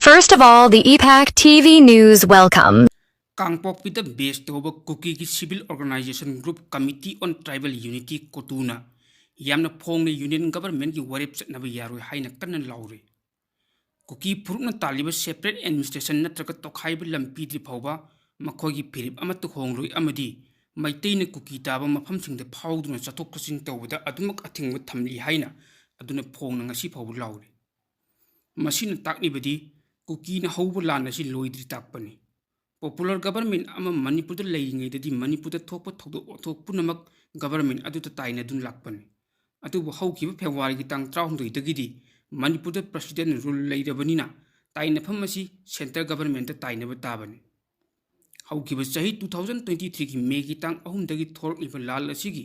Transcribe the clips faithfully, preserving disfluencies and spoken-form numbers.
First of all, the E PAC T V News welcome. ꯀꯥꯡꯄꯣꯛꯄꯤꯗ ꯕꯦꯁ ꯇꯧꯕ ꯀꯨꯀꯤꯒꯤ civil organisation group Committee on Tribal Unity, ꯀꯣꯇꯨꯅ ꯌꯥꯝꯅ ꯐꯣꯡꯅ union ꯒꯚꯔꯟꯃꯦꯟꯠꯀꯤ ꯋꯥꯔꯦꯞ ꯆꯠꯅꯕ ꯌꯥꯔꯣꯏ ꯍꯥꯏꯅ ꯀꯟꯅ ꯂꯥꯎꯔꯤ꯫ ꯀꯨꯀꯤ ꯐꯨꯔꯨꯞꯅ ꯇꯥꯜꯂꯤꯕ separate administration ꯅꯠꯇ꯭ꯔꯒ ꯇꯣꯈꯥꯏꯕ ꯂꯝ ꯄꯤꯗ꯭ꯔꯤ ꯐꯥꯎꯕ ꯃꯈꯣꯏꯒꯤ ꯐꯤꯔꯦꯞ ꯑꯃꯠꯇ ꯍꯣꯡꯂꯣꯏ ꯑꯃꯗꯤ ꯃꯩꯇꯩꯅ ꯀꯨꯀꯤ ꯇꯥꯕ ꯃꯐꯝꯁꯤꯡꯗ ꯐꯥꯎꯗꯨꯅ ꯆꯠꯊꯣꯛ ꯆꯠꯁꯤꯟ ꯇꯧꯕꯗ ꯑꯗꯨꯃꯛ ꯑꯊꯤꯡꯕ ꯊꯝꯂꯤ ꯍꯥꯏꯅ ꯑꯗꯨꯅ ꯐꯣꯡꯅ ꯉꯁꯤ ꯐꯥꯎꯕ ꯂꯥꯎꯔꯤ꯫ ꯃꯁꯤꯅ ꯇꯥꯛꯂꯤꯕꯗꯤ ꯀꯨꯀꯤꯅ ꯍꯧꯕ ꯂꯥꯟ ꯑꯁꯤ ꯂꯣꯏꯗ꯭ꯔꯤ ꯇꯥꯛꯄꯅꯤ꯫ Popular government ꯑꯃ ꯃꯅꯤꯄꯨꯔꯗ ꯂꯩꯔꯤꯉꯩꯗꯗꯤ ꯃꯅꯤꯄꯨꯔꯗ ꯊꯣꯛꯄ ꯊꯧꯗꯣꯛ ꯋꯥꯊꯣꯛ ꯄꯨꯝꯅꯃꯛ government ꯑꯗꯨꯗ ꯇꯥꯏꯅꯗꯨꯅ ꯂꯥꯛꯄꯅꯤ꯫ ꯑꯗꯨꯕꯨ ꯍꯧꯈꯤꯕ ꯐꯦꯕ꯭ꯔꯨꯋꯥꯔꯤꯒꯤ ꯇꯥꯡ ꯇꯔꯥꯍꯨꯝꯗꯣꯏꯗꯒꯤꯗꯤ ꯃꯅꯤꯄꯨꯔꯗ president rule ꯂꯩꯔꯕꯅꯤꯅ ꯇꯥꯏꯅꯐꯝ ꯑꯁꯤ centre governmentꯇ ꯇꯥꯏꯅꯕ ꯇꯥꯕꯅꯤ꯫ ꯍꯧꯈꯤꯕ ꯆꯍꯤ two thousand twenty threeꯒꯤ ꯃꯦꯒꯤ ꯇꯥꯡ ꯑꯍꯨꯝꯗꯒꯤ ꯊꯣꯔꯛꯂꯤꯕ ꯂꯥꯜ ꯑꯁꯤꯒꯤ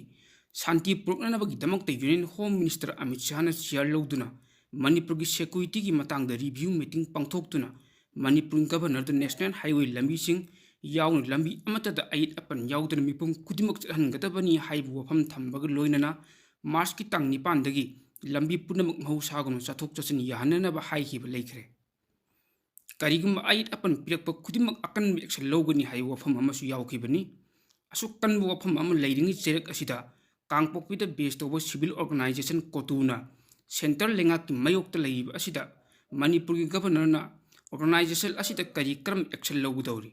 ꯁꯥꯟꯇꯤ ꯄꯨꯔꯛꯅꯅꯕꯒꯤꯗꯃꯛꯇ ꯌꯨꯅꯤꯌꯟ ꯍꯣꯝ ꯃꯤꯅꯤꯁꯇꯔ ꯑꯃꯤꯠ ꯁꯍꯥꯅ ꯆꯤꯌꯥꯔ ꯂꯧꯗꯨꯅ ꯃꯅꯤꯄꯨꯔꯒꯤ securityꯒꯤ ꯃꯇꯥꯡꯗ review meeting ꯄꯥꯡꯊꯣꯛꯇꯨꯅ ꯃꯅꯤꯄꯨꯔꯒꯤ ꯒꯚꯔꯅꯔꯗ national highway ꯂꯝꯕꯤꯁꯤꯡ ꯌꯥꯎꯅ ꯂꯝꯕꯤ ꯑꯃꯠꯇꯗ ꯑꯌꯦꯠ ꯑꯄꯟ ꯌꯥꯎꯗꯅ ꯃꯤꯄꯨꯝ ꯈꯨꯗꯤꯡꯃꯛ ꯆꯠꯍꯟꯒꯗꯕꯅꯤ ꯍꯥꯏꯕ ꯋꯥꯐꯝ ꯊꯝꯕꯒ ꯂꯣꯏꯅꯅ ꯃꯥꯔꯆꯀꯤ ꯇꯥꯡ ꯅꯤꯄꯥꯟꯗꯒꯤ ꯂꯝꯕꯤ ꯄꯨꯝꯅꯃꯛ ꯃꯍꯧꯁꯥꯒꯨꯝꯅ ꯆꯠꯊꯣꯛ ꯆꯠꯁꯤꯟ ꯌꯥꯍꯟꯅꯅꯕ ꯍꯥꯏꯈꯤꯕ ꯂꯩꯈ꯭ꯔꯦ꯫ ꯀꯔꯤꯒꯨꯝꯕ ꯑꯌꯦꯠ ꯑꯄꯟ ꯄꯤꯔꯛꯄ ꯈꯨꯗꯤꯡꯃꯛ ꯑꯀꯟꯕ action ꯂꯧꯒꯅꯤ ꯍꯥꯏꯕ ꯋꯥꯐꯝ ꯑꯃꯁꯨ ꯌꯥꯎꯈꯤꯕꯅꯤ꯫ ꯑꯁꯨꯛ ꯀꯟꯕ ꯋꯥꯐꯝ ꯑꯃ ꯂꯩꯔꯤꯉꯩ ꯆꯩꯔꯛ ꯑꯁꯤꯗ ꯀꯥꯡꯄꯣꯛꯄꯤꯗ ꯕꯦꯁ ꯇꯧꯕ civil organisation ꯀꯣꯇꯨꯅ centre ꯂꯩꯉꯥꯛꯀꯤ ꯃꯥꯌꯣꯛꯇ ꯂꯩꯔꯤꯕ ꯑꯁꯤꯗ ꯃꯅꯤꯄꯨꯔꯒꯤ ꯒꯚꯔꯅꯔꯅ organisation ꯑꯁꯤꯗ ꯀꯔꯤ ꯀꯔꯝꯕ action ꯂꯧꯒꯗꯧꯔꯤ?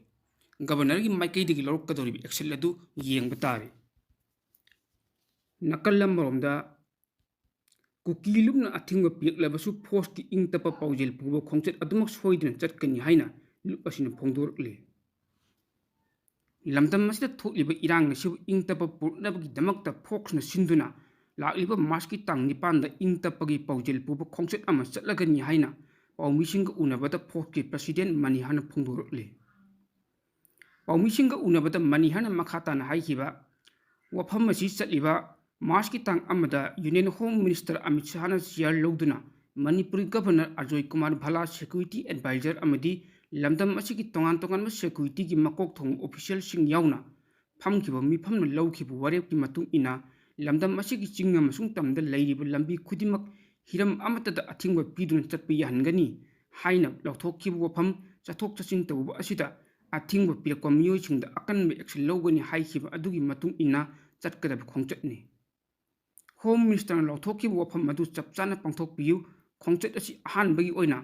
ꯒꯚꯔꯅꯔꯒꯤ ꯃꯥꯏꯀꯩꯗꯒꯤ ꯂꯧꯔꯛꯀꯗꯧꯔꯤꯕ action ꯑꯗꯨ ꯌꯦꯡꯕ ꯇꯥꯔꯦ꯫ ꯅꯥꯀꯜ ꯑꯃꯔꯣꯝꯗ ꯀꯨꯀꯤ ꯂꯨꯞꯅ ꯑꯊꯤꯡꯕ ꯄꯤꯔꯛꯂꯕꯁꯨ forceꯀꯤ ꯏꯪ ꯇꯞꯄ ꯄꯥꯎꯖꯦꯜ ꯄꯨꯕ ꯈꯣꯡꯆꯠ ꯑꯗꯨꯃꯛ ꯁꯣꯏꯗꯅ ꯆꯠꯀꯅꯤ ꯍꯥꯏꯅ ꯂꯨꯞ ꯑꯁꯤꯅ ꯐꯣꯡꯗꯣꯔꯛꯂꯤ꯫ ꯂꯝꯗꯝ ꯑꯁꯤꯗ ꯊꯣꯛꯂꯤꯕ ꯏꯔꯥꯡ ꯑꯁꯤꯕꯨ ꯏꯪ ꯇꯞꯄ ꯄꯨꯔꯛꯅꯕꯒꯤꯗꯃꯛꯇ forceꯅ ꯁꯤꯟꯗꯨꯅ ꯂꯥꯛꯂꯤꯕ ꯃꯥꯔꯆꯀꯤ ꯇꯥꯡ ꯅꯤꯄꯥꯟꯗ ꯏꯪ ꯇꯞꯄꯒꯤ ꯄꯥꯎꯖꯦꯜ ꯄꯨꯕ ꯈꯣꯡꯆꯠ ꯑꯃ ꯆꯠꯂꯒꯅꯤ ꯍꯥꯏꯅ ꯄꯥꯎꯃꯤꯁꯤꯡꯒ ꯎꯅꯕꯗ forceꯀꯤ president ꯃꯅꯤꯍꯔꯅ ꯐꯣꯡꯗꯣꯔꯛꯂꯤ꯫ ꯄꯥꯎꯃꯤꯁꯤꯡꯒ ꯎꯅꯕꯗ ꯃꯅꯤꯍꯔꯅ ꯃꯈꯥ ꯇꯥꯅ ꯍꯥꯏꯈꯤꯕ ꯋꯥꯐꯝ ꯑꯁꯤ ꯆꯠꯂꯤꯕ ꯃꯥꯔꯆꯀꯤ ꯇꯥꯡ ꯑꯃꯗ ꯌꯨꯅꯤꯌꯟ ꯍꯣꯝ ꯃꯤꯅꯤꯁꯇꯔ ꯑꯃꯤꯠ ꯁꯍꯥꯅ ꯆꯤꯌꯥꯔ ꯂꯧꯗꯨꯅ ꯃꯅꯤꯄꯨꯔꯒꯤ governor Ajoy Kumar Bhalla, security advisor ꯑꯃꯗꯤ ꯂꯝꯗꯝ ꯑꯁꯤꯒꯤ ꯇꯣꯉꯥꯟ ꯇꯣꯉꯥꯟꯕ securityꯒꯤ ꯃꯀꯣꯛ ꯊꯣꯡꯕ officialꯁꯤꯡ ꯌꯥꯎꯅ ꯐꯝꯈꯤꯕ ꯃꯤꯐꯝꯅ ꯂꯧꯈꯤꯕ ꯋꯥꯔꯦꯞꯀꯤ ꯃꯇꯨꯡ ꯏꯟꯅ ꯂꯝꯗꯝ ꯑꯁꯤꯒꯤ ꯆꯤꯡ ꯑꯃꯁꯨꯡ ꯇꯝꯗ ꯂꯩꯔꯤꯕ ꯂꯝꯕꯤ ꯈꯨꯗꯤꯡꯃꯛ ꯍꯤꯔꯝ ꯑꯃꯠꯇꯗ ꯑꯊꯤꯡꯕ ꯄꯤꯗꯨꯅ ꯆꯠꯄ ꯌꯥꯍꯟꯒꯅꯤ꯫ ꯍꯥꯏꯅ ꯂꯧꯊꯣꯛꯈꯤꯕ ꯋꯥꯐꯝ ꯆꯠꯊꯣꯛ ꯆꯠꯁꯤꯟ ꯇꯧꯕ ꯑꯁꯤꯗ ꯑꯊꯤꯡꯕ ꯄꯤꯔꯛꯄ ꯃꯤꯑꯣꯏꯁꯤꯡꯗ ꯑꯀꯟꯕ action ꯂꯧꯒꯅꯤ ꯍꯥꯏꯈꯤꯕ ꯑꯗꯨꯒꯤ ꯃꯇꯨꯡ ꯏꯟꯅ ꯆꯠꯀꯗꯕ ꯈꯣꯡꯆꯠꯅꯤ꯫ Home Ministerꯅ ꯂꯧꯊꯣꯛꯈꯤꯕ ꯋꯥꯐꯝ ꯑꯗꯨ ꯆꯞ ꯆꯥꯅ ꯄꯥꯡꯊꯣꯛꯄꯤꯌꯨ꯫ ꯈꯣꯡꯆꯠ ꯑꯁꯤ ꯑꯍꯥꯟꯕꯒꯤ ꯑꯣꯏꯅ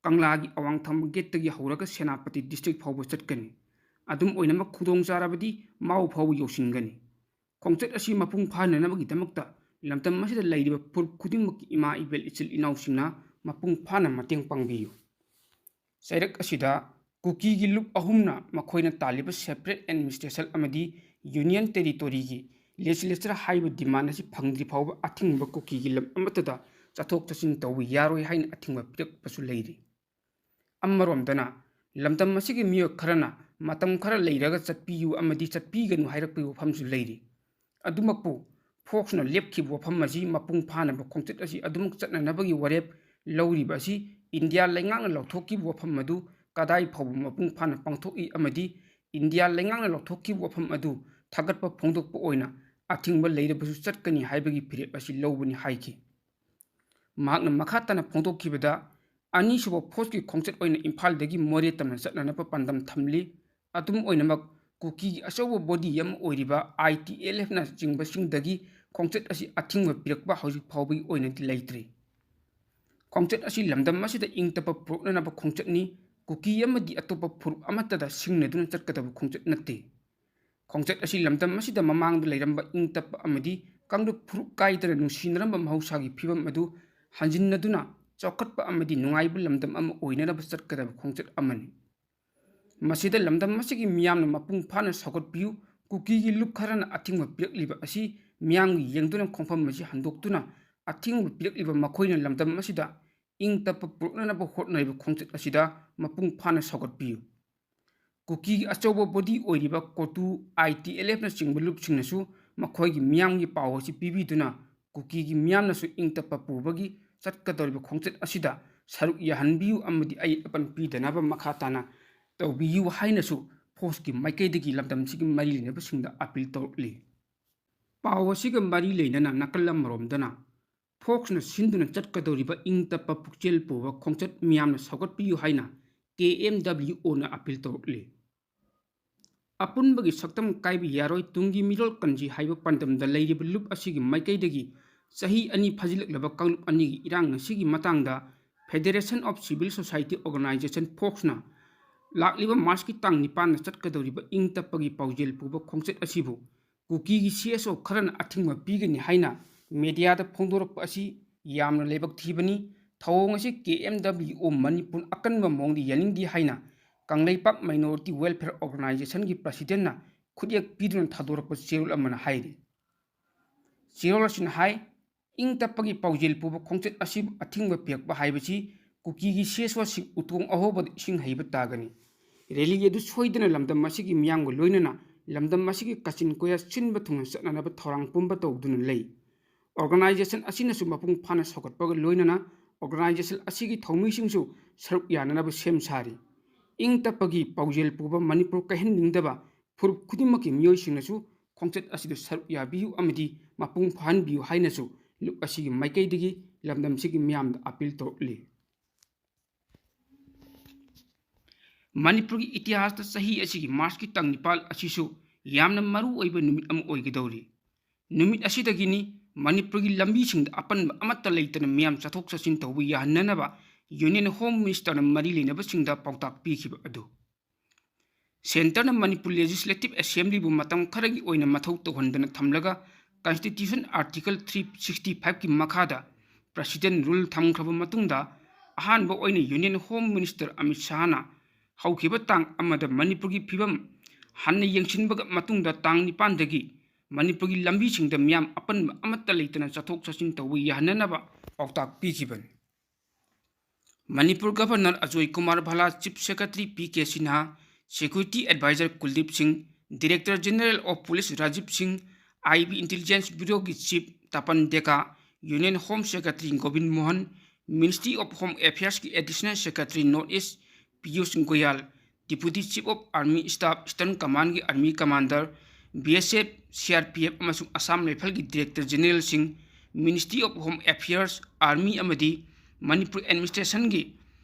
ꯀꯪꯂꯥꯒꯤ ꯑꯋꯥꯡ ꯊꯪꯕ gateꯇꯒꯤ ꯍꯧꯔꯒ ꯁꯦꯅꯥꯄꯇꯤ district ꯐꯥꯎꯕ ꯆꯠꯀꯅꯤ꯫ ꯑꯗꯨꯝ ꯑꯣꯏꯅꯃꯛ ꯈꯨꯗꯣꯡꯆꯥꯔꯕꯗꯤ ꯃꯥꯎ ꯐꯥꯎꯕ ꯌꯧꯁꯤꯟꯒꯅꯤ꯫ ꯈꯣꯡꯆꯠ ꯑꯁꯤ ꯃꯄꯨꯡ ꯐꯥꯅꯅꯕꯒꯤꯗꯃꯛꯇ ꯂꯝꯗꯝ ꯑꯁꯤꯗ ꯂꯩꯔꯤꯕ ꯐꯨꯔꯨꯞ ꯈꯨꯗꯤꯡꯃꯛꯀꯤ ꯏꯃꯥ ꯏꯕꯦꯜ ꯏꯆꯤꯜ ꯏꯅꯥꯎꯁꯤꯡꯅ ꯃꯄꯨꯡ ꯐꯥꯅ ꯃꯇꯦꯡ ꯄꯥꯡꯕꯤꯌꯨ꯫ ꯆꯩꯔꯛ ꯑꯁꯤꯗ ꯀꯨꯀꯤꯒꯤ ꯂꯨꯞ ꯑꯍꯨꯝꯅ ꯃꯈꯣꯏꯅ ꯇꯥꯜꯂꯤꯕ separate administration ꯑꯃꯗꯤ union territoryꯒꯤ legislature ꯍꯥꯏꯕ demand ꯑꯁꯤ ꯐꯪꯗ꯭ꯔꯤ ꯐꯥꯎꯕ ꯑꯊꯤꯡꯕ ꯀꯨꯀꯤꯒꯤ ꯂꯝ ꯑꯃꯠꯇꯗ ꯆꯠꯊꯣꯛ ꯆꯠꯁꯤꯟ ꯇꯧꯕ ꯌꯥꯔꯣꯏ ꯍꯥꯏꯅ ꯑꯊꯤꯡꯕ ꯄꯤꯔꯛꯄꯁꯨ ꯂꯩꯔꯤ꯫ ꯑꯃꯔꯣꯝꯗꯅ ꯂꯝꯗꯝ ꯑꯁꯤꯒꯤ ꯃꯤꯑꯣꯏ ꯈꯔꯅ ꯃꯇꯝ ꯈꯔ ꯂꯩꯔꯒ ꯆꯠꯄꯤꯌꯨ ꯑꯃꯗꯤ ꯆꯠꯄꯤꯒꯅꯨ ꯍꯥꯏꯔꯛꯄꯒꯤ ꯋꯥꯐꯝꯁꯨ ꯂꯩꯔꯤ꯫ ꯑꯗꯨꯃꯛꯄꯨ ꯐꯣꯛꯁꯅ ꯂꯦꯞꯈꯤꯕ ꯋꯥꯐꯝ ꯑꯁꯤ ꯃꯄꯨꯡ ꯐꯥꯅꯕ ꯈꯣꯡꯆꯠ ꯑꯁꯤ ꯑꯗꯨꯃꯛ ꯆꯠꯅꯅꯕꯒꯤ ꯋꯥꯔꯦꯞ ꯂꯧꯔꯤꯕ ꯑꯁꯤ ꯏꯟꯗꯤꯌꯥ ꯂꯩꯉꯥꯛꯅ ꯂꯧꯊꯣꯛꯈꯤꯕ ꯋꯥꯐꯝ ꯑꯗꯨ ꯀꯗꯥꯏ ꯐꯥꯎꯕ ꯃꯄꯨꯡ ꯐꯥꯅ ꯄꯥꯡꯊꯣꯛꯏ ꯑꯃꯗꯤ ꯏꯟꯗꯤꯌꯥ ꯂꯩꯉꯥꯛꯅ ꯂꯧꯊꯣꯛꯈꯤꯕ ꯋꯥꯐꯝ ꯑꯗꯨ ꯊꯥꯒꯠꯄ ꯐꯣꯡꯗꯣꯛꯄ ꯑꯣꯏꯅ ꯑꯊꯤꯡꯕ ꯂꯩꯔꯕꯁꯨ ꯆꯠꯀꯅꯤ ꯍꯥꯏꯕꯒꯤ ꯐꯤꯔꯦꯞ ꯑꯁꯤ ꯂꯧꯕꯅꯤ ꯍꯥꯏꯈꯤ꯫ ꯃꯍꯥꯛꯅ ꯃꯈꯥ ꯇꯥꯅ ꯐꯣꯡꯗꯣꯛꯈꯤꯕꯗ, ꯑꯅꯤꯁꯨꯕ ꯐꯣꯔꯁꯀꯤ ꯈꯣꯡꯆꯠ ꯑꯣꯏꯅ ꯏꯝꯐꯥꯜꯗꯒꯤ ꯃꯣꯔꯦ ꯇꯝꯅ ꯆꯠꯅꯅꯕ ꯄꯥꯟꯗꯝ ꯊꯝꯂꯤ꯫ ꯑꯗꯨꯝ ꯑꯣꯏꯅꯃꯛ, ꯀꯨꯀꯤꯒꯤ ꯑꯆꯧꯕ body ꯑꯃ ꯑꯣꯏꯔꯤꯕ ITLFꯅ ꯆꯤꯡꯕꯁꯤꯡꯗꯒꯤ ꯈꯣꯡꯆꯠ ꯑꯁꯤ ꯑꯊꯤꯡꯕ ꯄꯤꯔꯛꯄ ꯍꯧꯖꯤꯛ ꯐꯥꯎꯕꯒꯤ ꯑꯣꯏꯅꯗꯤ ꯂꯩꯇ꯭ꯔꯤ꯫ ꯈꯣꯡꯆꯠ ꯑꯁꯤ ꯂꯝꯗꯝ ꯑꯁꯤꯗ ꯏꯪ ꯇꯞꯄ ꯄꯨꯔꯛꯅꯅꯕ ꯈꯣꯡꯆꯠꯅꯤ꯫ ꯀꯨꯀꯤ ꯑꯃꯗꯤ ꯑꯇꯣꯞꯄ ꯐꯨꯔꯨꯞ ꯑꯃꯠꯇꯗ ꯁꯤꯡꯅꯗꯨꯅ ꯆꯠꯀꯗꯕ ꯈꯣꯡꯆꯠ ꯅꯠꯇꯦ꯫ ꯈꯣꯡꯆꯠ ꯑꯁꯤ ꯂꯝꯗꯝ ꯑꯁꯤꯗ ꯃꯃꯥꯡꯗ ꯂꯩꯔꯝꯕ ꯏꯪ ꯇꯞꯄ ꯑꯃꯗꯤ ꯀꯥꯡꯂꯨꯞ ꯐꯨꯔꯨꯞ ꯀꯥꯏꯗꯅ ꯅꯨꯡꯁꯤꯅꯔꯝꯕ ꯃꯍꯧꯁꯥꯒꯤ ꯐꯤꯕꯝ ꯑꯗꯨ ꯍꯟꯖꯤꯟꯅꯗꯨꯅ ꯆꯥꯎꯈꯠꯄ ꯑꯃꯗꯤ ꯅꯨꯡꯉꯥꯏꯕ ꯂꯝꯗꯝ ꯑꯃ ꯑꯣꯏꯅꯅꯕ ꯆꯠꯀꯗꯕ ꯈꯣꯡꯆꯠ ꯑꯃꯅꯤ꯫ ꯃꯁꯤꯗ ꯂꯝꯗꯝ ꯑꯁꯤꯒꯤ ꯃꯤꯌꯥꯝꯅ ꯃꯄꯨꯡ ꯐꯥꯅ ꯁꯧꯒꯠꯄꯤꯌꯨ꯫ ꯀꯨꯀꯤꯒꯤ ꯂꯨꯞ ꯈꯔꯅ ꯑꯊꯤꯡꯕ ꯄꯤꯔꯛꯂꯤꯕ ꯑꯁꯤ ꯃꯤꯌꯥꯝꯒꯤ ꯌꯦꯡꯗꯨꯅ ꯈꯣꯡꯐꯝ ꯑꯁꯤ ꯍꯟꯗꯣꯛꯇꯨꯅ ꯑꯊꯤꯡꯕ ꯄꯤꯔꯛꯂꯤꯕ ꯃꯈꯣꯏꯅ ꯂꯝꯗꯝ ꯑꯁꯤꯗ ꯏꯪ ꯇꯞꯄ ꯄꯨꯔꯛꯅꯅꯕ ꯍꯣꯠꯅꯔꯤꯕ ꯈꯣꯡꯆꯠ ꯑꯁꯤꯗ ꯃꯄꯨꯡ ꯐꯥꯅ ꯁꯧꯒꯠꯄꯤꯌꯨ꯫ ꯀꯨꯀꯤꯒꯤ ꯑꯆꯧꯕ body ꯑꯣꯏꯔꯤꯕ ꯀꯣꯇꯨ, ITLFꯅꯆꯤꯡꯕ ꯂꯨꯞꯁꯤꯡꯅꯁꯨ ꯃꯈꯣꯏꯒꯤ ꯃꯤꯌꯥꯝꯒꯤ ꯄꯥꯎ ꯑꯁꯤ ꯄꯤꯕꯤꯗꯨꯅ ꯀꯨꯀꯤꯒꯤ ꯃꯤꯌꯥꯝꯅꯁꯨ ꯏꯪ ꯇꯞꯄ ꯄꯨꯕꯒꯤ ꯆꯠꯀꯗꯧꯔꯤꯕ ꯈꯣꯡꯆꯠ ꯑꯁꯤꯗ ꯁꯔꯨꯛ ꯌꯥꯍꯟꯕꯤꯌꯨ ꯑꯃꯗꯤ ꯑꯌꯦꯠ ꯑꯄꯟ ꯄꯤꯗꯅꯕ ꯃꯈꯥ ꯇꯥꯅ ꯇꯧꯕꯤꯌꯨ ꯍꯥꯏꯅꯁꯨ ꯐꯣꯔꯁꯀꯤ ꯃꯥꯏꯀꯩꯗꯒꯤ ꯂꯝꯗꯝꯁꯤꯒꯤ ꯃꯔꯤ ꯂꯩꯅꯕꯁꯤꯡꯗ appeal ꯇꯧꯔꯛꯂꯤ꯫ ꯄꯥꯎ ꯑꯁꯤꯒ ꯃꯔꯤ ꯂꯩꯅꯅ ꯅꯥꯀꯜ ꯑꯃꯔꯣꯝꯗꯅ ꯐꯣꯛꯁꯅ ꯁꯤꯟꯗꯨꯅ ꯆꯠꯀꯗꯧꯔꯤꯕ ꯏꯪ ꯇꯞꯄ ꯄꯨꯛꯆꯦꯜ ꯄꯨꯕ ꯈꯣꯡꯆꯠ ꯃꯤꯌꯥꯝꯅ ꯁꯧꯒꯠꯄꯤꯌꯨ ꯍꯥꯏꯅ ꯀꯦ ꯑꯦꯝ ꯗꯕ꯭ꯂꯤꯎ ꯑꯣꯅ ꯑꯄꯤꯜ ꯇꯧꯔꯛꯂꯤ꯫ ꯑꯄꯨꯟꯕꯒꯤ ꯁꯛꯇꯝ ꯀꯥꯏꯕ ꯌꯥꯔꯣꯏ, ꯇꯨꯡꯒꯤ ꯃꯤꯔꯣꯜ ꯀꯟꯁꯤ ꯍꯥꯏꯕ ꯄꯥꯟꯗꯝꯗ ꯂꯩꯔꯤꯕ ꯂꯨꯞ ꯑꯁꯤꯒꯤ ꯃꯥꯏꯀꯩꯗꯒꯤ ꯆꯍꯤ ꯑꯅꯤ ꯐꯥꯖꯤꯜꯂꯛꯂꯕ ꯀꯥꯡꯂꯨꯞ ꯑꯅꯤꯒꯤ ꯏꯔꯥꯡ ꯑꯁꯤꯒꯤ ꯃꯇꯥꯡꯗ Federation of Civil Society Organization, ꯐꯣꯛꯁꯅ ꯂꯥꯛꯂꯤꯕ ꯃꯥꯔꯆꯀꯤ ꯇꯥꯡ ꯅꯤꯄꯥꯟꯗ ꯆꯠꯀꯗꯧꯔꯤꯕ ꯏꯪ ꯇꯞꯄꯒꯤ ꯄꯥꯎꯖꯦꯜ ꯄꯨꯕ ꯈꯣꯡꯆꯠ ꯑꯁꯤꯕꯨ ꯀꯨꯀꯤꯒꯤ ꯁꯤ ꯑꯦꯁ ꯑꯣ ꯈꯔꯅ ꯑꯊꯤꯡꯕ ꯄꯤꯒꯅꯤ ꯍꯥꯏꯅ ꯃꯦꯗꯤꯌꯥꯗ ꯐꯣꯡꯗꯣꯔꯛꯄ ꯑꯁꯤ ꯌꯥꯝꯅ ꯂꯥꯏꯕꯛ ꯊꯤꯕꯅꯤ꯫ ꯊꯧꯑꯣꯡ ꯑꯁꯤ ꯀꯦ ꯑꯦꯝ ꯗꯕ꯭ꯂꯤꯎ ꯑꯣ ꯃꯅꯤꯄꯨꯔ ꯑꯀꯟꯕ ꯃꯑꯣꯡꯗ ꯌꯥꯅꯤꯡꯗꯦ ꯍꯥꯏꯅ ꯀꯪꯂꯩꯄꯥꯛ Minority Welfare Organizationꯒꯤ ꯄ꯭ꯔꯁꯤꯗꯦꯟꯅ ꯈꯨꯠꯌꯦꯛ ꯄꯤꯗꯨꯅ ꯊꯥꯗꯣꯔꯛꯄ ꯆꯦꯔꯣꯜ ꯑꯃꯅ ꯍꯥꯏꯔꯤ꯫ ꯆꯦꯔꯣꯜ ꯑꯁꯤꯅ ꯍꯥꯏ, ꯏꯪ ꯇꯞꯄꯒꯤ ꯄꯥꯎꯖꯦꯜ ꯄꯨꯕ ꯈꯣꯡꯆꯠ ꯑꯁꯤꯕꯨ ꯑꯊꯤꯡꯕ ꯄꯤꯔꯛꯄ ꯍꯥꯏꯕꯁꯤ ꯀꯨꯀꯤꯒꯤ ꯁꯤ ꯑꯦꯁ ꯑꯣꯁꯤꯡ ꯎꯇꯣꯡ ꯑꯍꯧꯕꯗ ꯏꯁꯤꯡ ꯍꯩꯕ ꯇꯥꯒꯅꯤ꯫ ꯔꯦꯂꯤ ꯑꯗꯨ ꯁꯣꯏꯗꯅ ꯂꯝꯗꯝ ꯑꯁꯤꯒꯤ ꯃꯤꯌꯥꯝꯒ ꯂꯣꯏꯅꯅ ꯂꯝꯗꯝ ꯑꯁꯤꯒꯤ ꯀꯥꯆꯤꯟ ꯀꯣꯌꯥ ꯁꯤꯟꯕ ꯊꯨꯡꯅ ꯆꯠꯅꯅꯕ ꯊꯧꯔꯥꯡ ꯄꯨꯝꯕ ꯇꯧꯗꯨꯅ ꯂꯩ꯫ ꯑꯣꯔꯒꯅꯥꯏꯖꯦꯁꯟ ꯑꯁꯤꯅꯁꯨ ꯃꯄꯨꯡ ꯐꯥꯅ ꯁꯧꯒꯠꯄꯒ ꯂꯣꯏꯅꯅ ꯑꯣꯔꯒꯅꯥꯏꯖꯦꯁꯟ ꯑꯁꯤꯒꯤ ꯊꯧꯃꯤꯁꯤꯡꯁꯨ ꯁꯔꯨꯛ ꯌꯥꯅꯅꯕ ꯁꯦꯝ ꯁꯥꯔꯤ꯫ ꯏꯪ ꯇꯞꯄꯒꯤ ꯄꯥꯎꯖꯦꯜ ꯄꯨꯕ ꯃꯅꯤꯄꯨꯔ ꯀꯥꯏꯍꯟꯅꯤꯡꯗꯕ ꯐꯨꯔꯨꯞ ꯈꯨꯗꯤꯡꯃꯛꯀꯤ ꯃꯤꯑꯣꯏꯁꯤꯡꯅꯁꯨ ꯈꯣꯡꯆꯠ ꯑꯁꯤꯗ ꯁꯔꯨꯛ ꯌꯥꯕꯤꯌꯨ ꯑꯃꯗꯤ ꯃꯄꯨꯡ ꯐꯥꯍꯟꯕꯤꯌꯨ ꯍꯥꯏꯅꯁꯨ ꯂꯨꯞ ꯑꯁꯤꯒꯤ ꯃꯥꯏꯀꯩꯗꯒꯤ ꯂꯝꯗꯝꯁꯤꯒꯤ ꯃꯤꯌꯥꯝꯗ ꯑꯄꯤꯜ ꯇꯧꯔꯛꯂꯤ꯫ ꯃꯅꯤꯄꯨꯔꯒꯤ ꯏꯇꯤꯍꯥꯁꯇ ꯆꯍꯤ ꯑꯁꯤꯒꯤ ꯃꯥꯔꯆꯀꯤ ꯇꯥꯡ ꯅꯤꯄꯥꯜ ꯑꯁꯤꯁꯨ ꯌꯥꯝꯅ ꯃꯔꯨ ꯑꯣꯏꯕ ꯅꯨꯃꯤꯠ ꯑꯃ ꯑꯣꯏꯒꯗꯧꯔꯤ꯫ ꯅꯨꯃꯤꯠ ꯑꯁꯤꯗꯒꯤꯅꯤ ꯃꯅꯤꯄꯨꯔꯒꯤ ꯂꯝꯕꯤꯁꯤꯡꯗ ꯑꯄꯟꯕ ꯑꯃꯠꯇ ꯂꯩꯇꯅ ꯃꯤꯌꯥꯝ ꯆꯠꯊꯣꯛ ꯆꯠꯁꯤꯟ ꯇꯧꯕ ꯌꯥꯍꯟꯅꯅꯕ Union Home Ministerꯅ ꯃꯔꯤ ꯂꯩꯅꯕꯁꯤꯡꯗ ꯄꯥꯎꯇꯥꯛ ꯄꯤꯈꯤꯕ ꯑꯗꯨ꯫ Centreꯅ Manipur Legislative Assemblyꯕꯨ ꯃꯇꯝ ꯈꯔꯒꯤ ꯑꯣꯏꯅ ꯃꯊꯧ ꯇꯧꯍꯟꯗꯅ ꯊꯝꯂꯒ Constitution Article three sixty fiveꯀꯤ ꯃꯈꯥꯗ President Rule ꯊꯝꯈ꯭ꯔꯕ ꯃꯇꯨꯡꯗ ꯑꯍꯥꯟꯕ ꯑꯣꯏꯅ Union Home Minister ꯑꯃꯤꯠ ꯁꯥꯍꯅ ꯍꯧꯈꯤꯕ ꯇꯥꯡ ꯑꯃꯗ ꯃꯅꯤꯄꯨꯔꯒꯤ ꯐꯤꯕꯝ ꯍꯟꯅ ꯌꯦꯡꯁꯤꯟꯕꯒ ꯃꯇꯨꯡꯗ ꯇꯥꯡ ꯅꯤꯄꯥꯟꯗꯒꯤ ꯃꯅꯤꯄꯨꯔꯒꯤ ꯂꯝꯕꯤꯁꯤꯡꯗ ꯃꯤꯌꯥꯝ ꯑꯄꯟꯕ ꯑꯃꯠꯇ ꯂꯩꯇꯅ ꯆꯠꯊꯣꯛ ꯆꯠꯁꯤꯟ ꯇꯧꯕ ꯌꯥꯍꯟꯅꯅꯕ ꯄꯥꯎꯇꯥꯛ ꯄꯤꯈꯤꯕꯅꯤ꯫ Manipur Governor Ajoy Kumar ꯚꯥꯂꯥ, Chief Secretary P K Sinha, Security Advisor ꯀꯨꯜꯗꯤꯞ ꯁꯤꯡ, Director General of Police Rajiv ꯁꯤꯡ, I B Intelligence Bureauꯒꯤ Chief ꯇꯄꯟ ꯗꯦꯀꯥ, Union Home Secretary Gobin Mohan, Ministry of Home Affairsꯀꯤ Additional Secretary North East Piyush ꯒꯣꯌꯥꯜ, Deputy Chief of Army Staff, Eastern Commandꯒꯤ Army Commander, B S F, C R P F ꯑꯃꯁꯨꯡ Assam ꯔꯥꯏꯐꯜꯒꯤ Director Generalꯁꯤꯡ, Ministry of Home Affairs, Army ꯑꯃꯗꯤ Manipur administrationꯒꯤ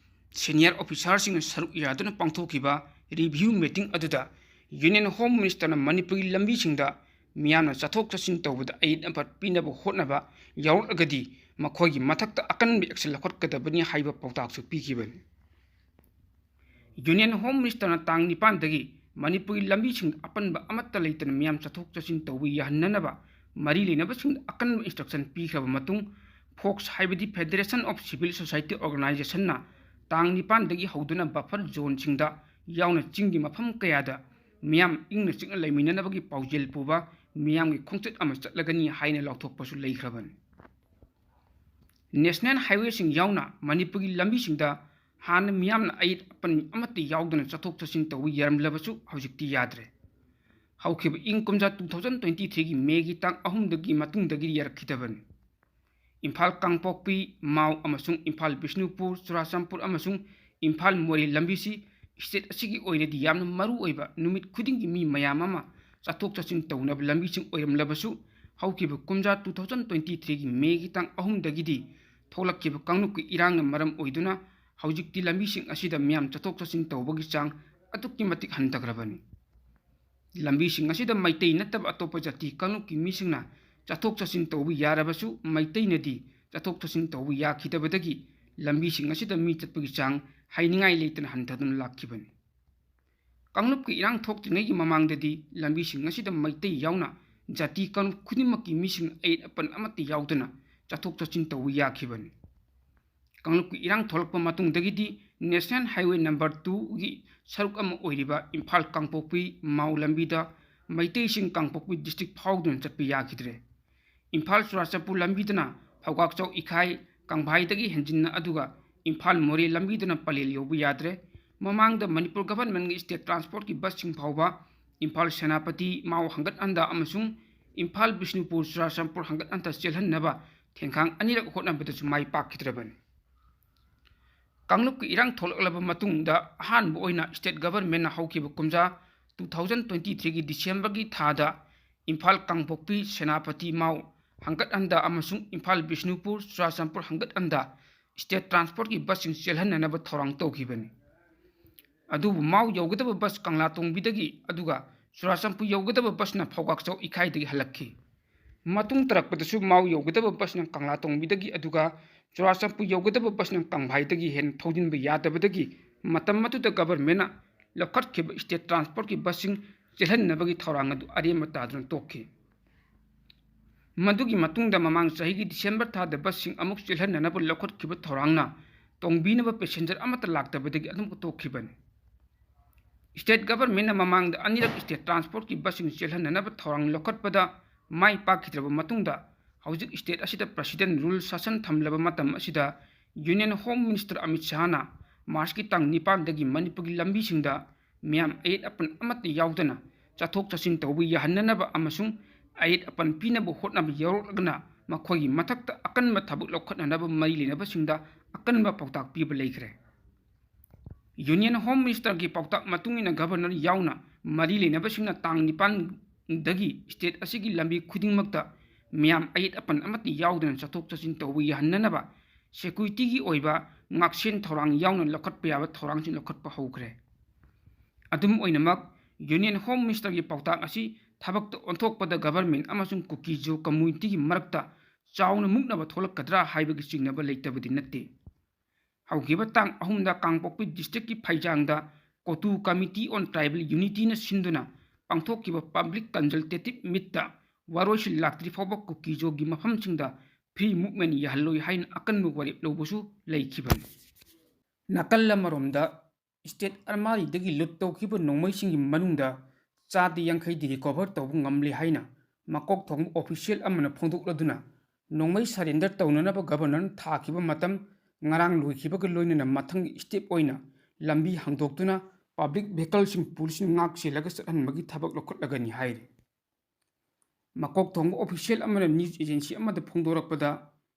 senior officerꯁꯤꯡꯅ ꯁꯔꯨꯛ ꯌꯥꯗꯨꯅ ꯄꯥꯡꯊꯣꯛꯈꯤꯕ review meeting ꯑꯗꯨꯗ Union Home Ministerꯅ ꯃꯅꯤꯄꯨꯔꯒꯤ ꯂꯝꯕꯤꯁꯤꯡꯗ ꯃꯤꯌꯥꯝꯅ ꯆꯠꯊꯣꯛ ꯆꯠꯁꯤꯟ ꯇꯧꯕꯗ ꯑꯌꯦꯠ ꯑꯄꯟ ꯄꯤꯅꯕ ꯍꯣꯠꯅꯕ ꯌꯥꯎꯔꯛꯂꯒꯗꯤ ꯃꯈꯣꯏꯒꯤ ꯃꯊꯛꯇ ꯑꯀꯟꯕ action ꯂꯧꯈꯠꯀꯗꯕꯅꯤ ꯍꯥꯏꯕ ꯄꯥꯎꯇꯥꯛꯁꯨ ꯄꯤꯈꯤꯕꯅꯤ꯫ Union Home Ministerꯅ ꯇꯥꯡ ꯅꯤꯄꯥꯟꯗꯒꯤ ꯃꯅꯤꯄꯨꯔꯒꯤ ꯂꯝꯕꯤꯁꯤꯡꯗ ꯑꯄꯟꯕ ꯑꯃꯠꯇ ꯂꯩꯇꯅ ꯃꯤꯌꯥꯝ ꯆꯠꯊꯣꯛ ꯆꯠꯁꯤꯟ ꯇꯧꯕ ꯌꯥꯍꯟꯅꯅꯕ ꯃꯔꯤ ꯂꯩꯅꯕꯁꯤꯡꯗ ꯑꯀꯟꯕ instruction ꯄꯤꯈ꯭ꯔꯕ ꯃꯇꯨꯡ, ꯐꯣꯛꯁ ꯍꯥꯏꯕꯗꯤ Federation of Civil Society Organizationꯅ ꯇꯥꯡ ꯅꯤꯄꯥꯟꯗꯒꯤ ꯍꯧꯗꯨꯅ buffer zoneꯁꯤꯡꯗ ꯌꯥꯎꯅ ꯆꯤꯡꯒꯤ ꯃꯐꯝ ꯀꯌꯥꯗ ꯃꯤꯌꯥꯝ ꯏꯪꯅ ꯆꯤꯛꯅ ꯂꯩꯃꯤꯟꯅꯅꯕꯒꯤ ꯄꯥꯎꯖꯦꯜ ꯄꯨꯕ ꯃꯤꯌꯥꯝꯒꯤ ꯈꯣꯡꯆꯠ ꯑꯃ ꯆꯠꯂꯒꯅꯤ ꯍꯥꯏꯅ ꯂꯥꯎꯊꯣꯛꯄꯁꯨ ꯂꯩꯈ꯭ꯔꯕꯅꯤ꯫ National Highwayꯁꯤꯡ ꯌꯥꯎꯅ ꯃꯅꯤꯄꯨꯔꯒꯤ ꯂꯝꯕꯤꯁꯤꯡꯗ ꯍꯥꯟꯅ ꯃꯤꯌꯥꯝꯅ ꯑꯌꯦꯠ ꯑꯄꯟ ꯑꯃꯠꯇ ꯌꯥꯎꯗꯅ ꯆꯠꯊꯣꯛ ꯆꯠꯁꯤꯟ ꯇꯧꯕ ꯌꯥꯔꯝꯂꯕꯁꯨ ꯍꯧꯖꯤꯛꯇꯤ ꯌꯥꯗ꯭ꯔꯦ꯫ ꯍꯧꯈꯤꯕ ꯏꯪ ꯀꯨꯝꯖꯥ two thousand twenty threeꯒꯤ Mayꯒꯤ ꯇꯥꯡ ꯑꯍꯨꯝꯗꯒꯤ ꯃꯇꯨꯡꯗꯒꯤ ꯌꯥꯔꯛꯈꯤꯗꯕꯅꯤ꯫ ꯏꯝꯐꯥꯜ ꯀꯥꯡꯄꯣꯛꯄꯤ, ꯃꯥꯎ ꯑꯃꯁꯨꯡ ꯏꯝꯐꯥꯜ ꯕꯤꯁꯅꯨꯄꯨꯔ, ꯆꯨꯔꯥꯆꯥꯟꯄꯨꯔ ꯑꯃꯁꯨꯡ ꯏꯝꯐꯥꯜ ꯃꯣꯔꯦ ꯂꯝꯕꯤꯁꯤ state ꯑꯁꯤꯒꯤ ꯑꯣꯏꯅꯗꯤ ꯌꯥꯝꯅ ꯃꯔꯨ ꯑꯣꯏꯕ, ꯅꯨꯃꯤꯠ ꯈꯨꯗꯤꯡꯒꯤ ꯃꯤ ꯃꯌꯥꯝ ꯑꯃ ꯆꯠꯊꯣꯛ ꯆꯠꯁꯤꯟ ꯇꯧꯅꯕ ꯂꯝꯕꯤꯁꯤꯡ ꯑꯣꯏꯔꯝꯂꯕꯁꯨ, ꯍꯧꯈꯤꯕ ꯀꯨꯝꯖꯥ two thousand twenty threeꯒꯤ Mayꯒꯤ ꯇꯥꯡ ꯑꯍꯨꯝꯗꯒꯤꯗꯤ ꯊꯣꯛꯂꯛꯈꯤꯕ ꯀꯥꯡꯂꯨꯞꯀꯤ ꯏꯔꯥꯡꯅ ꯃꯔꯝ ꯑꯣꯏꯗꯨꯅ ꯍꯧꯖꯤꯛꯇꯤ ꯂꯝꯕꯤꯁꯤꯡ ꯑꯁꯤꯗ ꯃꯤꯌꯥꯝ ꯆꯠꯊꯣꯛ ꯆꯠꯁꯤꯟ ꯇꯧꯕꯒꯤ ꯆꯥꯡ ꯑꯗꯨꯛꯀꯤ ꯃꯇꯤꯛ ꯍꯟꯊꯈ꯭ꯔꯕꯅꯤ꯫ ꯂꯝꯕꯤꯁꯤꯡ ꯑꯁꯤꯗ ꯃꯩꯇꯩ ꯅꯠꯇꯕ ꯑꯇꯣꯞꯄ ꯖꯥꯇꯤ ꯀꯥꯡꯂꯨꯞꯀꯤ ꯃꯤꯁꯤꯡꯅ ꯆꯠꯊꯣꯛ ꯆꯠꯁꯤꯟ ꯇꯧꯕ ꯌꯥꯔꯕꯁꯨ, ꯃꯩꯇꯩꯅꯗꯤ ꯆꯠꯊꯣꯛ ꯆꯠꯁꯤꯟ ꯇꯧꯕ ꯌꯥꯈꯤꯗꯕꯗꯒꯤ ꯂꯝꯕꯤꯁꯤꯡ ꯑꯁꯤꯗ ꯃꯤ ꯆꯠꯄꯒꯤ ꯆꯥꯡ ꯍꯥꯏꯅꯤꯡꯉꯥꯏ ꯂꯩꯇꯅ ꯍꯟꯊꯗꯨꯅ ꯂꯥꯛꯈꯤꯕꯅꯤ꯫ ꯀꯥꯡꯂꯨꯞꯀꯤ ꯏꯔꯥꯡ ꯊꯣꯛꯇ꯭ꯔꯤꯉꯩꯒꯤ ꯃꯃꯥꯡꯗꯗꯤ ꯂꯝꯕꯤꯁꯤꯡ ꯑꯁꯤꯗ ꯃꯩꯇꯩ ꯌꯥꯎꯅ ꯖꯥꯇꯤ ꯀꯥꯡꯂꯨꯞ ꯈꯨꯗꯤꯡꯃꯛꯀꯤ ꯃꯤꯁꯤꯡ ꯑꯌꯦꯠ ꯑꯄꯟ ꯑꯃꯠꯇ ꯌꯥꯎꯗꯅ ꯆꯠꯊꯣꯛ ꯆꯠꯁꯤꯟ ꯇꯧꯕ ꯌꯥꯈꯤꯕꯅꯤ꯫ ꯀꯥꯡꯂꯨꯞꯀꯤ ꯏꯔꯥꯡ ꯊꯣꯛꯂꯛꯄ ꯃꯇꯨꯡꯗꯒꯤꯗꯤ National Highway number twoꯒꯤ ꯁꯔꯨꯛ ꯑꯃ ꯑꯣꯏꯔꯤꯕ ꯏꯝꯐꯥꯜ ꯀꯥꯡꯄꯣꯛꯄꯤ ꯃꯥꯎ ꯂꯝꯕꯤꯗ ꯃꯩꯇꯩꯁꯤꯡ ꯀꯥꯡꯄꯣꯛꯄꯤ district ꯐꯥꯎꯗꯨꯅ ꯆꯠꯄ ꯌꯥꯈꯤꯗ꯭ꯔꯦ꯫ ꯏꯝꯐꯥꯜ ꯆꯨꯔꯥꯆꯥꯟꯄꯨꯔ ꯂꯝꯕꯤꯗꯅ ꯐꯧꯒꯥꯛꯆꯧ ꯏꯈꯥꯏ ꯀꯪꯚꯥꯏꯗꯒꯤ ꯍꯦꯟꯖꯤꯟꯅ, ꯑꯗꯨꯒ ꯏꯝꯐꯥꯜ ꯃꯣꯔꯦ ꯂꯝꯕꯤꯗꯅ ꯄꯂꯦꯜ ꯌꯧꯕ ꯌꯥꯗ꯭ꯔꯦ꯫ ꯃꯃꯥꯡꯗ ꯃꯅꯤꯄꯨꯔ governmentꯒꯤ state transportꯀꯤ busꯁꯤꯡ ꯐꯥꯎꯕ ꯏꯝꯐꯥꯜ ꯁꯦꯅꯥꯄꯇꯤ ꯃꯥꯎ ꯍꯪꯒꯠ ꯍꯟꯗ ꯑꯃꯁꯨꯡ ꯏꯝꯐꯥꯜ ꯕꯤꯁꯅꯨꯄꯨꯔ ꯆꯨꯔꯥꯆꯥꯟꯄꯨꯔ ꯍꯪꯒꯠ ꯍꯟꯗ ꯆꯦꯜꯍꯟꯅꯕ ꯊꯦꯡꯈꯥꯡ ꯑꯅꯤꯔꯛ ꯍꯣꯠꯅꯕꯗꯁꯨ ꯃꯥꯏ ꯄꯥꯛꯈꯤꯗ꯭ꯔꯕꯅꯤ꯫ ꯀꯥꯡꯂꯨꯞꯀꯤ ꯏꯔꯥꯡ ꯊꯣꯛꯂꯛꯂꯕ ꯃꯇꯨꯡꯗ ꯑꯍꯥꯟꯕ ꯑꯣꯏꯅ state governmentꯅ ꯍꯧꯈꯤꯕ ꯀꯨꯝꯖꯥ two thousand twenty threeꯒꯤ Decemberꯒꯤ ꯊꯥꯗ ꯏꯝꯐꯥꯜ ꯀꯥꯡꯄꯣꯛꯄꯤ ꯁꯦꯅꯥꯄꯇꯤ ꯃꯥꯎ ꯍꯪꯒꯠ ꯍꯟꯗ ꯑꯃꯁꯨꯡ ꯏꯝꯐꯥꯜ ꯕꯤꯁꯅꯨꯄꯨꯔ ꯆꯨꯔꯥꯆꯥꯟꯄꯨꯔ ꯍꯪꯒꯠ ꯍꯟꯗ state transport ꯀꯤ bus ꯁꯤꯡ ꯆꯦꯜꯍꯟꯅꯅꯕ ꯊꯧꯔꯥꯡ ꯇꯧꯈꯤꯕꯅꯤ꯫ ꯑꯗꯨꯕꯨ ꯃꯥꯎ ꯌꯧꯒꯗꯕ bus ꯀꯪꯂꯥ ꯇꯣꯡꯕꯤꯗꯒꯤ, ꯑꯗꯨꯒ ꯆꯨꯔꯥꯆꯥꯟꯄꯨꯔ ꯌꯧꯒꯗꯕ bus ꯅ ꯐꯧꯒꯥꯛꯆꯥꯎ ꯏꯈꯥꯏꯗꯒꯤ ꯍꯜꯂꯛꯈꯤ꯫ ꯃꯇꯨꯡ ꯇꯥꯔꯛꯄꯗꯁꯨ ꯃꯥꯎ ꯌꯧꯒꯗꯕ bus ꯅ ꯀꯪꯂꯥ ꯇꯣꯡꯕꯤꯗꯒꯤ, ꯑꯗꯨꯒ ꯆꯨꯔꯥꯆꯥꯟꯄꯨꯔ ꯌꯧꯒꯗꯕ bus ꯅ ꯀꯪꯐꯥꯏꯗꯒꯤ ꯍꯦꯟꯅ ꯊꯧꯖꯤꯟꯕ ꯌꯥꯗꯕꯗꯒꯤ ꯃꯇꯝ ꯑꯗꯨꯗ government ꯅ ꯂꯧꯈꯠꯈꯤꯕ state transport ꯀꯤ bus ꯁꯤꯡ ꯆꯦꯜꯍꯟꯅꯕꯒꯤ ꯊꯧꯔꯥꯡ ꯑꯗꯨ ꯑꯔꯦꯝꯕ ꯇꯥꯗꯨꯅ ꯇꯣꯛꯈꯤ꯫ ꯃꯗꯨꯒꯤ ꯃꯇꯨꯡꯗ ꯃꯃꯥꯡ ꯆꯍꯤꯒꯤ December ꯊꯥꯗ bus ꯁꯤꯡ ꯑꯃꯨꯛ ꯆꯦꯜꯍꯟꯅꯅꯕ ꯂꯧꯈꯠꯈꯤꯕ ꯊꯧꯔꯥꯡꯅ ꯇꯣꯡꯕꯤꯅꯕ passenger ꯑꯃꯠꯇ ꯂꯥꯛꯇꯕꯗꯒꯤ ꯑꯗꯨꯝ ꯇꯣꯛꯈꯤꯕꯅꯤ꯫ State government ꯅ ꯃꯃꯥꯡꯗ ꯑꯅꯤꯔꯛ state transport ꯀꯤ bus ꯁꯤꯡ ꯆꯦꯜꯍꯟꯅꯅꯕ ꯊꯧꯔꯥꯡ ꯂꯧꯈꯠꯄꯗ ꯃꯥꯏ ꯄꯥꯛꯈꯤꯗ꯭ꯔꯕ ꯃꯇꯨꯡꯗ, ꯍꯧꯖꯤꯛ state ꯑꯁꯤꯗ President Rule ꯁꯥꯁꯟ ꯊꯝꯂꯕ ꯃꯇꯝ ꯑꯁꯤꯗ Union Home Minister Amit ꯁꯍꯥꯅ March ꯀꯤ ꯇꯥꯡ ꯅꯤꯄꯥꯟꯗꯒꯤ ꯃꯅꯤꯄꯨꯔꯒꯤ ꯂꯝꯕꯤꯁꯤꯡꯗ ꯃꯤꯌꯥꯝ ꯑꯌꯦꯠ ꯑꯄꯟ ꯑꯃꯠꯇ ꯌꯥꯎꯗꯅ ꯆꯠꯊꯣꯛ ꯆꯠꯁꯤꯟ ꯇꯧꯕ ꯌꯥꯍꯟꯅꯅꯕ ꯑꯃꯁꯨꯡ ꯑꯌꯦꯠ ꯑꯄꯟ ꯄꯤꯅꯕ ꯍꯣꯠꯅꯕ ꯌꯥꯎꯔꯛꯂꯒꯅ ꯃꯈꯣꯏꯒꯤ ꯃꯊꯛꯇ ꯑꯀꯟꯕ ꯊꯕꯛ ꯂꯧꯈꯠꯅꯅꯕ ꯃꯔꯤ ꯂꯩꯅꯕꯁꯤꯡꯗ ꯑꯀꯟꯕ ꯄꯥꯎꯇꯥꯛ ꯄꯤꯕ ꯂꯩꯈ꯭ꯔꯦ꯫ Union Home Minister ꯒꯤ ꯄꯥꯎꯇꯥꯛ ꯃꯇꯨꯡ ꯏꯟꯅ Governor ꯌꯥꯎꯅ ꯃꯔꯤ ꯂꯩꯅꯕꯁꯤꯡꯅ ꯇꯥꯡ ꯅꯤꯄꯥꯟꯗꯒꯤ state ꯑꯁꯤꯒꯤ ꯂꯝꯕꯤ ꯈꯨꯗꯤꯡꯃꯛꯇ ꯃꯤꯌꯥꯝ ꯑꯌꯦꯠ ꯑꯄꯟ ꯑꯃꯠꯇ ꯌꯥꯎꯗꯅ ꯆꯠꯊꯣꯛ ꯆꯠꯁꯤꯟ ꯇꯧꯕ ꯌꯥꯍꯟꯅꯅꯕ security ꯒꯤ ꯑꯣꯏꯕ ꯉꯥꯛꯁꯦꯟ ꯊꯧꯔꯥꯡ ꯌꯥꯎꯅ ꯂꯧꯈꯠꯄ ꯌꯥꯕ ꯊꯧꯔꯥꯡꯁꯤꯡ ꯂꯧꯈꯠꯄ ꯍꯧꯈ꯭ꯔꯦ꯫ ꯑꯗꯨꯝ ꯑꯣꯏꯅꯃꯛ, Union Home Minister ꯒꯤ ꯄꯥꯎꯇꯥꯛ ꯑꯁꯤ ꯊꯕꯛꯇ ꯑꯣꯟꯊꯣꯛꯄꯗ government ꯑꯃꯁꯨꯡ ꯀꯨꯀꯤ-ꯖꯣ community ꯒꯤ ꯃꯔꯛꯇ ꯆꯥꯎꯅ ꯃꯨꯛꯅꯕ ꯊꯣꯛꯂꯛꯀꯗ꯭ꯔꯥ ꯍꯥꯏꯕꯒꯤ ꯆꯤꯡꯅꯕ ꯂꯩꯇꯕꯗꯤ ꯅꯠꯇꯦ꯫ ꯍꯧꯈꯤꯕ ꯇꯥꯡ ꯑꯍꯨꯝꯗ ꯀꯥꯡꯄꯣꯛꯄꯤ district ꯀꯤ ꯐꯩꯖꯥꯡꯗ COTU Committee on Tribal Unity ꯅ ꯁꯤꯟꯗꯨꯅ ꯄꯥꯡꯊꯣꯛꯈꯤꯕ public consultative meet ꯇ ꯋꯥꯔꯣꯏꯁꯤꯟ ꯂꯥꯛꯇ꯭ꯔꯤ ꯐꯥꯎꯕ ꯀꯨꯀꯤ-ꯖꯣ ꯒꯤ ꯃꯐꯝꯁꯤꯡꯗ free movement ꯌꯥꯍꯜꯂꯣꯏ ꯍꯥꯏꯅ ꯑꯀꯟꯕ ꯋꯥꯔꯦꯞ ꯂꯧꯕꯁꯨ ꯂꯩꯈꯤꯕꯅꯤ꯫ ꯅꯥꯀꯜ ꯑꯃꯔꯣꯝꯗ, state ꯑꯃꯔꯤꯗꯒꯤ loot ꯇꯧꯈꯤꯕ ꯅꯣꯡꯃꯩꯁꯤꯡꯒꯤ ꯃꯅꯨꯡꯗ ꯆꯥꯗ ꯌꯥꯡꯈꯩꯗꯤ recover ꯇꯧꯕ ꯉꯝꯂꯦ ꯍꯥꯏꯅ ꯃꯀꯣꯛ ꯊꯣꯡꯕ official ꯑꯃꯅ ꯐꯣꯡꯗꯣꯛꯂꯗꯨꯅ, ꯅꯣꯡꯃꯩ surrender ꯇꯧꯅꯅꯕ Governor ꯅ ꯊꯥꯈꯤꯕ ꯃꯇꯝ ꯉꯔꯥꯡ ꯂꯣꯏꯈꯤꯕꯒ ꯂꯣꯏꯅꯅ ꯃꯊꯪꯒꯤ step ꯑꯣꯏꯅ ꯂꯝꯕꯤ ꯍꯥꯡꯗꯣꯛꯇꯨꯅ public vehicle ꯁꯤꯡ police ꯅ ꯉꯥꯛ ꯁꯦꯜꯂꯒ ꯆꯠꯍꯟꯕꯒꯤ ꯊꯕꯛ ꯂꯧꯈꯠꯂꯒꯅꯤ ꯍꯥꯏꯔꯤ꯫ ꯃꯀꯣꯛ ꯊꯣꯡꯕ official ꯑꯃꯅ news agency ꯑꯃꯗ ꯐꯣꯡꯗꯣꯔꯛꯄꯗ,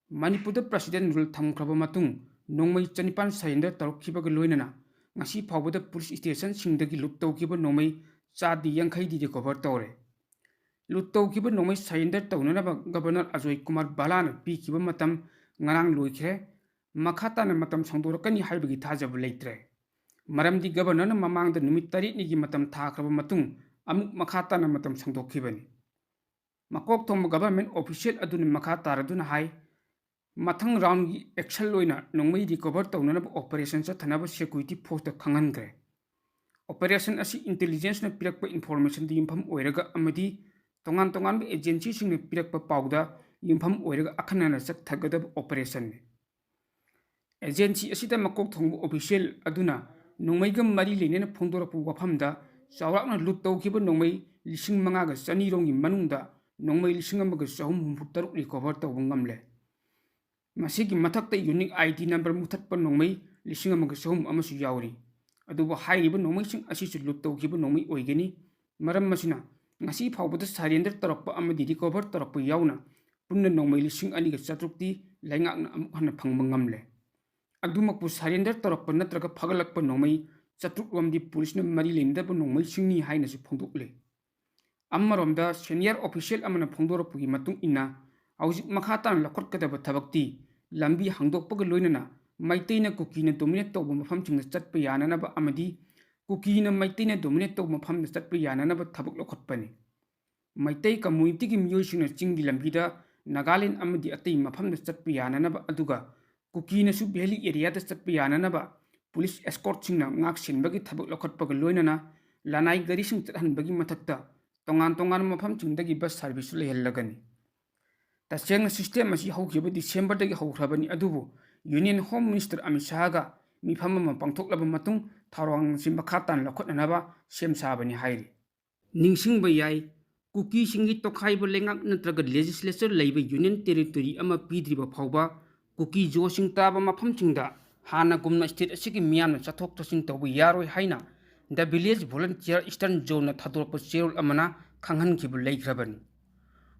ꯃꯅꯤꯄꯨꯔꯗ President Rule ꯊꯝꯈ꯭ꯔꯕ ꯃꯇꯨꯡ ꯅꯣꯡꯃꯩ ꯆꯅꯤꯄꯥꯟ surrender ꯇꯧꯔꯛꯈꯤꯕꯒ ꯂꯣꯏꯅꯅ ꯉꯁꯤ ꯐꯥꯎꯕꯗ police station ꯁꯤꯡꯗꯒꯤ loot ꯇꯧꯈꯤꯕ ꯅꯣꯡꯃꯩ ꯆꯥꯗꯤ ꯌꯥꯡꯈꯩꯗꯤ recover ꯇꯧꯔꯦ꯫ ꯂꯨꯠ ꯇꯧꯈꯤꯕ ꯅꯣꯡꯃꯩ ꯁꯔꯦꯟꯗꯔ ꯇꯧꯅꯅꯕ ꯒꯕꯔꯅꯔ ꯑꯖꯣꯏ ꯀꯨꯃꯥꯔ ꯕꯥꯂꯥꯅ ꯄꯤꯈꯤꯕ ꯃꯇꯝ ꯉꯔꯥꯡ ꯂꯣꯏꯈ꯭ꯔꯦ꯫ ꯃꯈꯥ ꯇꯥꯅ ꯃꯇꯝ ꯁꯥꯡꯗꯣꯔꯛꯀꯅꯤ ꯍꯥꯏꯕꯒꯤ ꯊꯥꯖꯕ ꯂꯩꯇ꯭ꯔꯦ꯫ ꯃꯔꯝꯗꯤ ꯒꯕꯔꯅꯔꯅ ꯃꯃꯥꯡꯗ ꯅꯨꯃꯤꯠ ꯇꯔꯦꯠꯅꯤꯒꯤ ꯃꯇꯝ ꯊꯥꯈ꯭ꯔꯕ ꯃꯇꯨꯡ ꯑꯃꯨꯛ ꯃꯈꯥ ꯇꯥꯅ ꯃꯇꯝ ꯁꯥꯡꯗꯣꯛꯈꯤꯕꯅꯤ꯫ ꯃꯀꯣꯛ ꯊꯣꯡꯕ ꯒꯕꯔꯃꯦꯟ ꯑꯣꯐꯤꯁꯤꯌꯦꯜ ꯑꯗꯨꯅ ꯃꯈꯥ ꯇꯥꯔꯗꯨꯅ ꯍꯥꯏ, ꯃꯊꯪ ꯔꯥꯎꯟꯒꯤ ꯑꯦꯛꯁꯟ ꯑꯣꯏꯅ ꯅꯣꯡꯃꯩ ꯔꯤꯀꯣꯚꯔ ꯇꯧꯅꯅꯕ ꯑꯣꯄꯔꯦꯁꯟ ꯆꯠꯊꯅꯕ ꯁꯦꯀ꯭ꯌꯨꯔꯤꯇꯤ ꯐꯣꯔꯁꯇ ꯈꯪꯍꯟꯈ꯭ꯔꯦ꯫ ꯑꯣꯄꯔꯦꯁꯟ ꯑꯁꯤ ꯏꯟꯇꯦꯂꯤꯖꯦꯟꯁꯅ ꯄꯤꯔꯛꯄ ꯏꯟꯐꯣꯔꯃꯦꯁꯟꯗ ꯌꯨꯝꯐꯝ ꯑꯣꯏꯔꯒ ꯑꯃꯗꯤ ꯇꯣꯉꯥꯟ ꯇꯣꯉꯥꯟꯕ ꯑꯦꯖꯦꯟꯁꯤꯁꯤꯡꯅ ꯄꯤꯔꯛꯄ ꯄꯥꯎꯗ ꯌꯨꯝꯐꯝ ꯑꯣꯏꯔꯒ ꯑꯈꯟꯅꯅ ꯆꯠꯊꯒꯗꯕ ꯑꯣꯄꯔꯦꯁꯟꯅꯤ꯫ ꯑꯦꯖꯦꯟꯁꯤ ꯑꯁꯤꯗ ꯃꯀꯣꯛ ꯊꯣꯡꯕ ꯑꯣꯐꯤꯁꯤꯌꯦꯜ ꯑꯗꯨꯅ ꯅꯣꯡꯃꯩꯒ ꯃꯔꯤ ꯂꯩꯅꯅ ꯐꯣꯡꯗꯣꯔꯛꯄ ꯋꯥꯐꯝꯗ ꯆꯥꯎꯔꯥꯛꯅ ꯂꯨꯠ ꯇꯧꯈꯤꯕ ꯅꯣꯡꯃꯩ ꯂꯤꯁꯤꯡ ꯃꯉꯥꯒ ꯆꯅꯤ ꯔꯣꯝꯒꯤ ꯃꯅꯨꯡꯗ ꯅꯣꯡꯃꯩ ꯂꯤꯁꯤꯡ ꯑꯃꯒ ꯆꯍꯨꯝ ꯍꯨꯝꯐꯨ ꯇꯔꯨꯛ ꯔꯤꯀꯣꯚꯔ ꯇꯧꯕ ꯉꯝꯂꯦ꯫ ꯃꯁꯤꯒꯤ ꯃꯊꯛꯇ ꯌꯨꯅꯤꯛ ꯑꯥꯏ ꯗꯤ ꯅꯝꯕꯔ ꯃꯨꯊꯠꯄ ꯅꯣꯡꯃꯩ ꯂꯤꯁꯤꯡ ꯑꯃꯒ ꯆꯍꯨꯝ ꯑꯃꯁꯨ ꯌꯥꯎꯔꯤ꯫ ꯑꯗꯨꯕꯨ ꯍꯥꯏꯔꯤꯕ ꯅꯣꯡꯃꯩꯁꯤꯡ ꯑꯁꯤꯁꯨ ꯂꯨꯠ ꯇꯧꯈꯤꯕ ꯅꯣꯡꯃꯩ ꯑꯣꯏꯒꯅꯤ꯫ ꯃꯔꯝ ꯑꯁꯤꯅ ꯉꯁꯤ ꯐꯥꯎꯕꯗ ꯁꯔꯦꯟꯗꯔ ꯇꯧꯔꯛꯄ ꯑꯃꯗꯤ ꯔꯤꯀꯣꯚꯔ ꯇꯧꯔꯛꯄ ꯌꯥꯎꯅ ꯄꯨꯟꯅ ꯅꯣꯡꯃꯩ ꯂꯤꯁꯤꯡ ꯑꯅꯤꯒ ꯆꯥꯇ꯭ꯔꯨꯛꯇꯤ ꯂꯩꯉꯥꯛꯅ ꯑꯃꯨꯛ ꯍꯟꯅ ꯐꯪꯕ ꯉꯝꯂꯦ꯫ ꯑꯗꯨꯃꯛꯄꯨ ꯁꯔꯦꯟꯗꯔ ꯇꯧꯔꯛꯄ ꯅꯠꯇ꯭ꯔꯒ ꯐꯒꯠꯂꯛꯄ ꯅꯣꯡꯃꯩ ꯆꯥꯇ꯭ꯔꯨꯛ ꯔꯣꯝꯗꯤ ꯄꯨꯂꯤꯁꯅ ꯃꯔꯤ ꯂꯩꯅꯗꯕ ꯅꯣꯡꯃꯩꯁꯤꯡꯅꯤ ꯍꯥꯏꯅꯁꯨ ꯐꯣꯡꯗꯣꯛꯂꯦ꯫ ꯑꯃꯔꯣꯝꯗ ꯁꯦꯅꯤꯌꯔ ꯑꯣꯐꯤꯁꯤꯌꯦꯜ ꯑꯃꯅ ꯐꯣꯡꯗꯣꯔꯛꯄꯒꯤ ꯃꯇꯨꯡ ꯏꯟꯅ ꯍꯧꯖꯤꯛ ꯃꯈꯥ ꯇꯥꯅ ꯂꯧꯈꯠꯀꯗꯕ ꯊꯕꯛꯇꯤ ꯂꯝꯕꯤ ꯍꯥꯡꯗꯣꯛꯄꯒ ꯂꯣꯏꯅꯅ ꯃꯩꯇꯩꯅ ꯀꯨꯀꯤꯅ ꯗꯣꯃꯤꯅꯦꯠ ꯇꯧꯕ ꯃꯐꯝꯁꯤꯡꯗ ꯆꯠꯄ ꯌꯥꯅꯅꯕ ꯑꯃꯗꯤ ꯀꯨꯀꯤꯅ ꯃꯩꯇꯩꯅ ꯗꯣꯃꯤꯅꯦꯠ ꯇꯧꯕ ꯃꯐꯝꯗ ꯆꯠꯄ ꯌꯥꯅꯅꯕ ꯊꯕꯛ ꯂꯧꯈꯠꯄꯅꯤ꯫ ꯃꯩꯇꯩ ꯀꯝꯃ꯭ꯌꯨꯅꯤꯇꯤꯒꯤ ꯃꯤꯑꯣꯏꯁꯤꯡꯅ ꯆꯤꯡꯒꯤ ꯂꯝꯕꯤꯗ ꯅꯥꯒꯥꯂꯦꯟ ꯑꯃꯗꯤ ꯑꯇꯩ ꯃꯐꯝꯗ ꯆꯠꯄ ꯌꯥꯅꯅꯕ, ꯑꯗꯨꯒ ꯀꯨꯀꯤꯅꯁꯨ ꯚꯦꯂꯤ ꯑꯦꯔꯤꯌꯥꯗ ꯆꯠꯄ ꯌꯥꯅꯅꯕ ꯄꯨꯂꯤꯁ ꯑꯦꯁꯀꯣꯔꯠꯁꯤꯡꯅ ꯉꯥꯛ ꯁꯦꯟꯕꯒꯤ ꯊꯕꯛ ꯂꯧꯈꯠꯄꯒ ꯂꯣꯏꯅꯅ ꯂꯅꯥꯏ ꯒꯥꯔꯤꯁꯤꯡ ꯆꯠꯍꯟꯕꯒꯤ ꯃꯊꯛꯇ ꯇꯣꯉꯥꯟ ꯇꯣꯉꯥꯟꯕ ꯃꯐꯝꯁꯤꯡꯗꯒꯤ ꯕꯁ ꯁꯥꯔꯚꯤꯁꯁꯨ ꯂꯩꯍꯜꯂꯒꯅꯤ꯫ ꯇꯁꯦꯡꯅ ꯁꯤꯁꯇꯦꯝ ꯑꯁꯤ ꯍꯧꯈꯤꯕ ꯗꯤꯁꯦꯝꯕꯔꯗꯒꯤ ꯍꯧꯈ꯭ꯔꯕꯅꯤ, ꯑꯗꯨꯕꯨ ꯌꯨꯅꯤꯌꯟ ꯍꯣꯝ ꯃꯤꯅꯤꯁꯇꯔ ꯑꯃꯤꯠ ꯁꯥꯍꯒ ꯃꯤꯐꯝ ꯑꯃ ꯄꯥꯡꯊꯣꯛꯂꯕ ꯃꯇꯨꯡ ꯊꯧꯔꯥꯡ ꯑꯁꯤ ꯃꯈꯥ ꯇꯥꯅ ꯂꯧꯈꯠꯅꯅꯕ ꯁꯦꯝ ꯁꯥꯕꯅꯤ ꯍꯥꯏꯔꯤ꯫ ꯅꯤꯡꯁꯤꯡꯕ ꯌꯥꯏ, ꯀꯨꯀꯤꯁꯤꯡꯒꯤ ꯇꯣꯈꯥꯏꯕ ꯂꯩꯉꯥꯛ ꯅꯠꯇ꯭ꯔꯒ ꯂꯦꯖꯤꯁꯂꯦꯆꯔ ꯂꯩꯕ ꯌꯨꯅꯤꯌꯟ ꯇꯦꯔꯤꯇꯣꯔꯤ ꯑꯃ ꯄꯤꯗ꯭ꯔꯤꯕ ꯐꯥꯎꯕ ꯀꯨꯀꯤ ꯖꯣꯁꯤꯡ ꯇꯥꯕ ꯃꯐꯝꯁꯤꯡꯗ ꯍꯥꯟꯅꯒꯨꯝꯅ ꯁ꯭ꯇꯦꯠ ꯑꯁꯤꯒꯤ ꯃꯤꯌꯥꯝꯅ ꯆꯠꯊꯣꯛ ꯆꯠꯁꯤꯟ ꯇꯧꯕ ꯌꯥꯔꯣꯏ ꯍꯥꯏꯅ The Village Volunteer Eastern Zoneꯅ ꯊꯥꯗꯣꯔꯛꯄ ꯆꯦꯔꯣꯜ ꯑꯃꯅ ꯈꯪꯍꯟꯈꯤꯕ ꯂꯩꯈ꯭ꯔꯕꯅꯤ꯫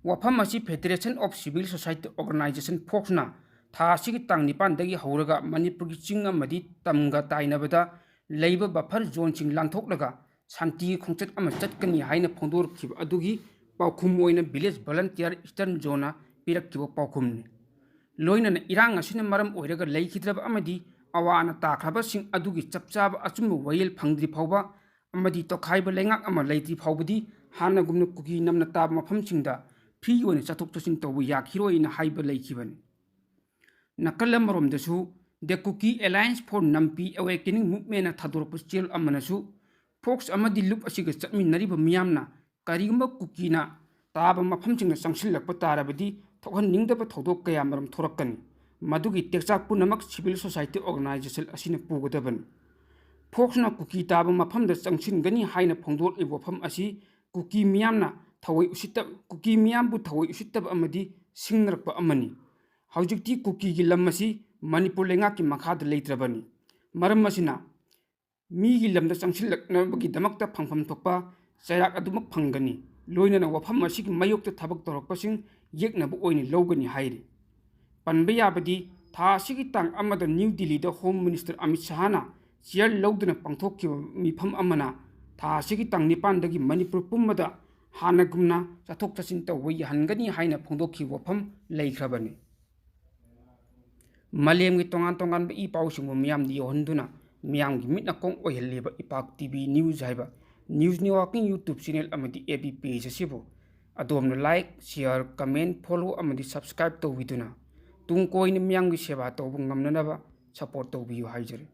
ꯋꯥꯐꯝ ꯑꯁꯤ Federation of Civil Society Organisation, ꯐꯣꯛꯁꯅ ꯊꯥ ꯑꯁꯤꯒꯤ ꯇꯥꯡ ꯅꯤꯄꯥꯟꯗꯒꯤ ꯍꯧꯔꯒ ꯃꯅꯤꯄꯨꯔꯒꯤ ꯆꯤꯡ ꯑꯃꯗꯤ ꯇꯝꯒ ꯇꯥꯏꯅꯕꯗ ꯂꯩꯕ ꯕꯐꯔ ꯖꯣꯟꯁꯤꯡ ꯂꯥꯟꯊꯣꯛꯂꯒ ꯁꯥꯟꯇꯤꯒꯤ ꯈꯣꯡꯆꯠ ꯑꯃ ꯆꯠꯀꯅꯤ ꯍꯥꯏꯅ ꯐꯣꯡꯗꯣꯔꯛꯈꯤꯕ ꯑꯗꯨꯒꯤ ꯄꯥꯎꯈꯨꯝ ꯑꯣꯏꯅ Village Volunteer Eastern Zoneꯅ ꯄꯤꯔꯛꯈꯤꯕ ꯄꯥꯎꯈꯨꯝꯅꯤ꯫ ꯂꯣꯏꯅꯅ ꯏꯔꯥꯡ ꯑꯁꯤꯅ ꯃꯔꯝ ꯑꯣꯏꯔꯒ ꯂꯩꯈꯤꯗ꯭ꯔꯕ ꯑꯃꯗꯤ ꯑꯋꯥ ꯑꯅꯥ ꯇꯥꯈ꯭ꯔꯕꯁꯤꯡ ꯑꯗꯨꯒꯤ ꯆꯞ ꯆꯥꯕ ꯑꯆꯨꯝꯕ ꯋꯥꯌꯦꯜ ꯐꯪꯗ꯭ꯔꯤ ꯐꯥꯎꯕ ꯑꯃꯗꯤ ꯇꯣꯈꯥꯏꯕ ꯂꯩꯉꯥꯛ ꯑꯃ ꯂꯩꯇ꯭ꯔꯤ ꯐꯥꯎꯕꯗꯤ ꯍꯥꯟꯅꯒꯨꯝꯅ ꯀꯨꯀꯤ ꯅꯝꯅ ꯇꯥꯕ ꯃꯐꯝꯁꯤꯡꯗ free ꯑꯣꯏꯅ ꯆꯠꯊꯣꯛ ꯆꯠꯁꯤꯟ ꯇꯧꯕ ꯌꯥꯈꯤꯔꯣꯏꯅ ꯍꯥꯏꯕ ꯂꯩꯈꯤꯕꯅꯤ꯫ ꯅꯥꯀꯜ ꯑꯃꯔꯣꯝꯗꯁꯨ The Kuki Alliance for Nampi Awakening Movementꯅ ꯊꯥꯗꯣꯔꯛꯄ ꯆꯦꯔꯣꯜ ꯑꯃꯅꯁꯨ ꯐꯣꯛꯁ ꯑꯃꯗꯤ ꯂꯨꯞ ꯑꯁꯤꯒ ꯆꯠꯃꯤꯟꯅꯔꯤꯕ ꯃꯤꯌꯥꯝꯅ ꯀꯔꯤꯒꯨꯝꯕ ꯀꯨꯀꯤꯅ ꯇꯥꯕ ꯃꯐꯝꯁꯤꯡꯗ ꯆꯪꯁꯤꯜꯂꯛꯄ ꯇꯥꯔꯕꯗꯤ ꯊꯣꯛꯍꯟꯅꯤꯡꯗꯕ ꯊꯧꯗꯣꯛ ꯀꯌꯥ ꯃꯔꯨꯝ ꯊꯣꯔꯛꯀꯅꯤ꯫ ꯃꯗꯨꯒꯤ ꯇꯦꯛꯆꯥꯛ ꯄꯨꯝꯅꯃꯛ civil society organization ꯑꯁꯤꯅ ꯄꯨꯒꯗꯕꯅꯤ꯫ ꯐꯣꯛꯁꯅ ꯀꯨꯀꯤ ꯇꯥꯕ ꯃꯐꯝꯗ ꯆꯪꯁꯤꯟꯒꯅꯤ ꯍꯥꯏꯅ ꯐꯣꯡꯗꯣꯛꯂꯤꯕ ꯋꯥꯐꯝ ꯑꯁꯤ ꯀꯨꯀꯤ ꯃꯤꯌꯥꯝꯅ ꯊꯑꯣꯏ ꯎꯁꯤꯠꯇꯕ, ꯀꯨꯀꯤ ꯃꯤꯌꯥꯝꯕꯨ ꯊꯑꯣꯏ ꯎꯁꯤꯠꯇꯕ ꯑꯃꯗꯤ ꯁꯤꯡꯅꯔꯛꯄ ꯑꯃꯅꯤ꯫ ꯍꯧꯖꯤꯛꯇꯤ ꯀꯨꯀꯤꯒꯤ ꯂꯝ ꯑꯁꯤ ꯃꯅꯤꯄꯨꯔ ꯂꯩꯉꯥꯛꯀꯤ ꯃꯈꯥꯗ ꯂꯩꯇ꯭ꯔꯕꯅꯤ꯫ ꯃꯔꯝ ꯑꯁꯤꯅ ꯃꯤꯒꯤ ꯂꯝꯗ ꯆꯪꯁꯤꯜꯂꯛꯅꯕꯒꯤꯗꯃꯛꯇ ꯐꯪꯐꯝ ꯊꯣꯛꯄ ꯆꯩꯔꯥꯛ ꯑꯗꯨꯃꯛ ꯐꯪꯒꯅꯤ꯫ ꯂꯣꯏꯅꯅ ꯋꯥꯐꯝ ꯑꯁꯤꯒꯤ ꯃꯥꯌꯣꯛꯇ ꯊꯕꯛ ꯇꯧꯔꯛꯄꯁꯤꯡ ꯌꯦꯛꯅꯕ ꯑꯣꯏꯅ ꯂꯧꯒꯅꯤ ꯍꯥꯏꯔꯤ꯫ ꯄꯟꯕ ꯌꯥꯕꯗꯤ ꯊꯥ ꯑꯁꯤꯒꯤ ꯇꯥꯡ ꯑꯃꯗ ꯅ꯭ꯌꯨ ꯗꯤꯜꯂꯤꯗ ꯍꯣꯝ ꯃꯤꯅꯤꯁꯇꯔ ꯑꯃꯤꯠ ꯁꯍꯥꯅ ꯆꯤꯌꯔ ꯂꯧꯗꯨꯅ ꯄꯥꯡꯊꯣꯛꯈꯤꯕ ꯃꯤꯐꯝ ꯑꯃꯅ ꯊꯥ ꯑꯁꯤꯒꯤ ꯇꯥꯡ ꯅꯤꯄꯥꯟꯗꯒꯤ ꯃꯅꯤꯄꯨꯔ ꯄꯨꯝꯕꯗ ꯍꯥꯟꯅꯒꯨꯝꯅ ꯆꯠꯊꯣꯛ ꯆꯠꯁꯤꯟ ꯇꯧꯕ ꯌꯥꯍꯟꯒꯅꯤ ꯍꯥꯏꯅ ꯐꯣꯡꯗꯣꯛꯈꯤꯕ ꯋꯥꯐꯝ ꯂꯩꯈ꯭ꯔꯕꯅꯤ꯫ ꯃꯥꯂꯦꯝꯒꯤ ꯇꯣꯉꯥꯟ ꯇꯣꯉꯥꯟꯕ ꯏ ꯄꯥꯎꯁꯤꯡꯕꯨ ꯃꯤꯌꯥꯝꯗ ꯌꯧꯍꯟꯗꯨꯅ ꯃꯤꯌꯥꯝꯒꯤ ꯃꯤꯠ ꯅꯥꯀꯣꯡ ꯑꯣꯏꯍꯜꯂꯤꯕ ꯏꯄꯥꯛ ꯇꯤ ꯚꯤ ꯅ꯭ꯌꯨꯁ ꯍꯥꯏꯕ ꯅ꯭ꯌꯨꯁ ꯅꯦꯠꯋꯥꯔꯀꯤꯡ YouTube ꯆꯦꯅꯦꯜ ꯑꯃꯗꯤ ꯑꯦꯞ ꯕꯤ ꯄꯦꯖ ꯑꯁꯤꯕꯨ ꯑꯗꯣꯝꯅ ꯂꯥꯏꯛ, ꯁꯤꯌꯔ, ꯀꯃꯦꯟ, ꯐꯣꯂꯣ ꯑꯃꯗꯤ ꯁꯕꯁꯀ꯭ꯔꯥꯏꯕ ꯇꯧꯕꯤꯗꯨꯅ ꯇꯨꯡ ꯀꯣꯏꯅ ꯃꯤꯌꯥꯝꯒꯤ ꯁꯦꯕꯥ ꯇꯧꯕ ꯉꯝꯅꯅꯕ ꯁꯄꯣꯔꯠ ꯇꯧꯕꯤꯌꯨ ꯍꯥꯏꯖꯔꯤ꯫